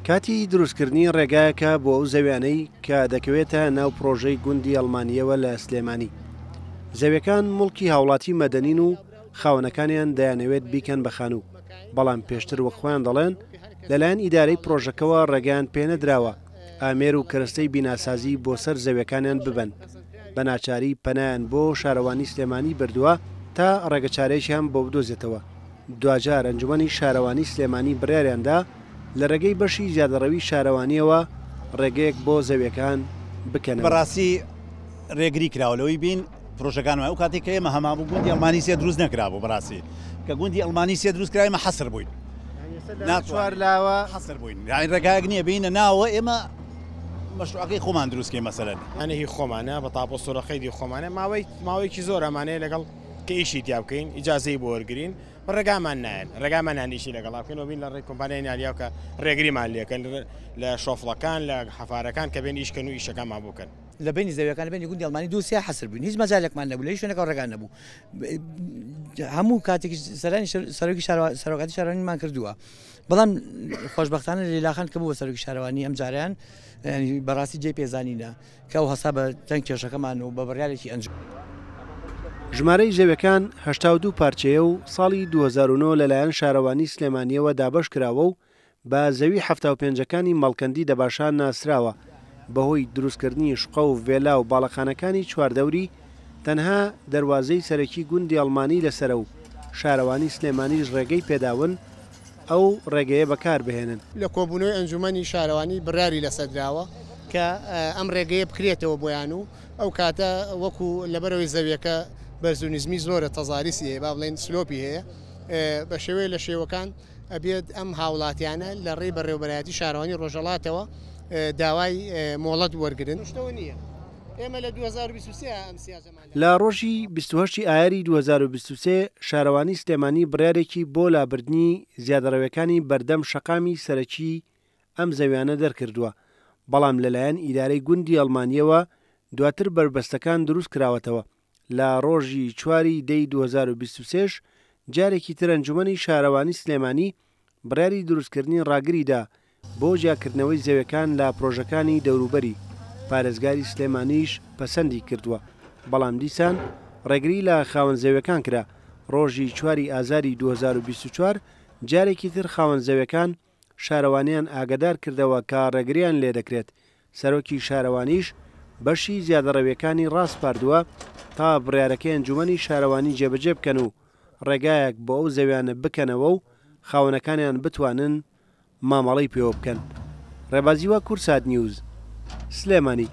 کاتی دروستکردنی ڕێگایەکە بۆ ئەو زەویانەی کە دەکەوێتە ناو پڕۆژەی گوندی ئەڵمانییەوە لە سلێمانی. زەویەکان موڵکی هاوڵاتی مەدەنین و خاوەنەکانیان دەیانەوێت بیکەن بە خانوو، بەڵام پێشتر وەک خۆیان دەڵێن لەلایەن ئیدارەی پڕۆژەکەوە ڕێگەیان پێنەدراوە ئامێر و کەرەستەی بیناسازی بۆ سەر زەویەکانیان ببەن، بە ناچاری پەنایان بۆ شارەوانی سلێمانی بردووە تا ڕێگەچارەیەکیان بۆ بدۆزێتەوە. دواجار ئەنجومەنی شارەوانی سلێمانی بڕیاریاندا لە ڕێگەی بەشی زیادەڕەوی شارەوانییەوە ڕێگەیەک بۆ زەویەکان بکەنەوە. بەڕاستی ڕێگری کراوە لەوەی بین پرۆژەکانمان ئەو کاتێک کە ئێمە هەمابوو گوندی ئەڵمانی سێ دروست نەکرابوو بەڕاستی کە گوندی ئەڵمانی سێ دروست کرا ئێمە حەسر بووین ناچوار لاوە حەسر بووین یانی ڕێگایەک نییە بینە ناوە ئێمە مەشروعەکەی خۆمان دروست کەین مەسەلەن. ئەنە هی خۆمانە بە تاپۆ سوورەقەیدی خۆمانە ماوەی ماوەیەکی زۆر ئەمانەیە لەگەڵ کە ئیشی تیا بکەین ئیجازەی بۆ وەرگین ڕێگامان نایەن ڕێگامان نان ئیشی لەگەڵا بکەین و بین لە ڕێی کۆمپانیای نالیاو کە ڕێگریمان لێکەن لە شۆفڵەکان لە حەفارەکان کە بێن ئیش کەن و ئیشەکانمان بۆ بکەن. لە بەینی زەویەکان لە بەینی گوندی ئەڵمانی دوو سێ حەسر بووین هیچ مەجالێکمان نەبوو لە هیچ شوێنێکەوە ڕێگا نەبوو هەموو کاتێکیش سەرانی سەرۆکی سەرۆکاتی شارەوانیمان کردووە بەڵام خۆشبەختانە لیلاخان کە بوو بە سەرۆکی شارەوانی ئەم جاریان بەڕاستی جێ پێزانینە کە ئەو هەستا بە تەنگ کێشەکەمان و بە بڕیارێکی ئەنج. ژمارەی زەویەکان 82 پارچەیە و ساڵی 2009 لەلایەن شارەوانی سلێمانییەوە دابەشکراوە و بە زەوی 75ەکانی مەڵکەندی دەباشان ناسراوە، بەهۆی دروستکردنی شوقە و ڤێلا و باڵەخانەکانی چواردەوری، تەنها دەروازەی سەرەکی گوندی ئەڵمانی لەسەرە و شارەوانی سلێمانیش ڕێگەی پێداون ئەو ڕێگەیە بەکاربهێنن. لە کۆبوونەوەی ئەنجوومەنی شارەوانی بڕیاری لەسەر دراوە کە ئەم ڕێگەیە بکرێتەوە بۆیان و ئەو کاتە وەکو لەبەرئەوەی زەویەکە بەرز و نزمی زۆرە تەزاریسی هەیە با بڵێین سلۆپی هەیە بە شێوەیە لە شێوەکان ئەبێت ئەم هاوڵاتیانە لە ڕێی بەڕێوەبەرایەتی شارەوانی ڕۆژهەڵاتەوە داوای مۆڵەت وەرگرن. شتەوە نییە. ئێمە لە 2023 ئەم سیاجەمان لە. لە ڕۆژی 28 ی ئایاری 2023 شارەوانی سلێمانی بڕیارێکی بۆ لابردنی زیادەڕەویەکانی بەردەم شەقامی سەرەکی ئەم زەویانە دەرکردووە، بەڵام لەلایەن ئیدارەی گوندی ئەڵمانییەوە دواتر بەربەستەکان دروستکراوەتەوە. لە ڕۆژی چوار ی دەی 2023 ش جارێکی تر ئەنجومەنی شارەوانی سلێمانی بڕیاری دروستکردنی ڕاگری دا بۆ جیاکردنەوەی زەویەکان لە پرۆژەکانی دەوروبەری، پارێزگاری سلێمانیش پەسەندی کردووە، بەڵام دیسان ڕێگری لە خاوەن زەویەکان کرا، ڕۆژی چوار ی ئازاری 2024 جارێکی تر خاوەن زەویەکان شارەوانیان ئاگەدار کردەوە کە ڕێگریان لێدەکرێت، سەرۆکی شارەوانیش بەشی زیادەڕەویەکانی ڕاسپاردووە تا بڕیارەکەی ئەنجومەنی شارەوانی جێبەجێ بکەن و ڕێگایەک بۆ ئەو زەویانە بکەنەوە و خاوەنەکانیان بتوانن مامەڵەی پێوە بکەن. ڕێبازیوا کوردسات نیوز، سلێمانی.